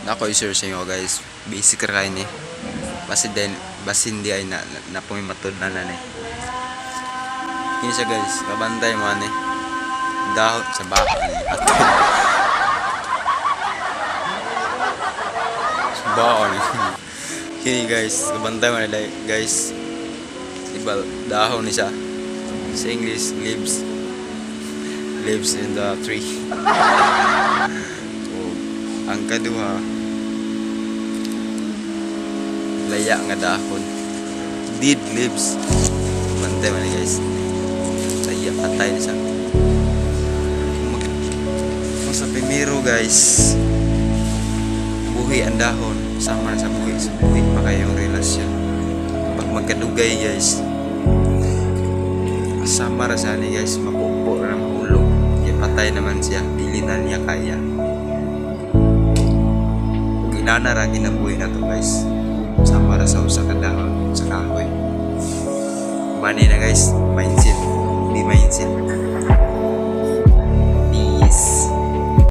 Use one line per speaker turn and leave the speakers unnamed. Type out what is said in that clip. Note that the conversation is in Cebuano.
Nako i-share sa inyo, guys. Basic ra kay ni. Basin din, basin di ay na, na matud-an na ni. Kini siya, guys, kabantay mo ani. Dahon sa baka ni. Ato. Sa baka ni. Kini, guys, kabantay mo ni, guys. Diba, dahon ni siya. Sa English, leaves. Leaves in the tree. So, ang kaduha, laya nga dahon. Dead leaves. Bantay man ni, guys. Laya, patay na siya. Kung sa primero, guys, buhi ang dahon, sama na sa buhi, sa buhi pa kayong relasyon. Pag magkadugay, guys, sama ra sa ni, guys, mapupo na, mahulog. Ya, patay naman siya, dili na niya kaya. Ug inana ra kinabuhi na to, guys. Sama ra sa usa ka dahon sa kahoy. Mani na, guys, mindset, di mindset.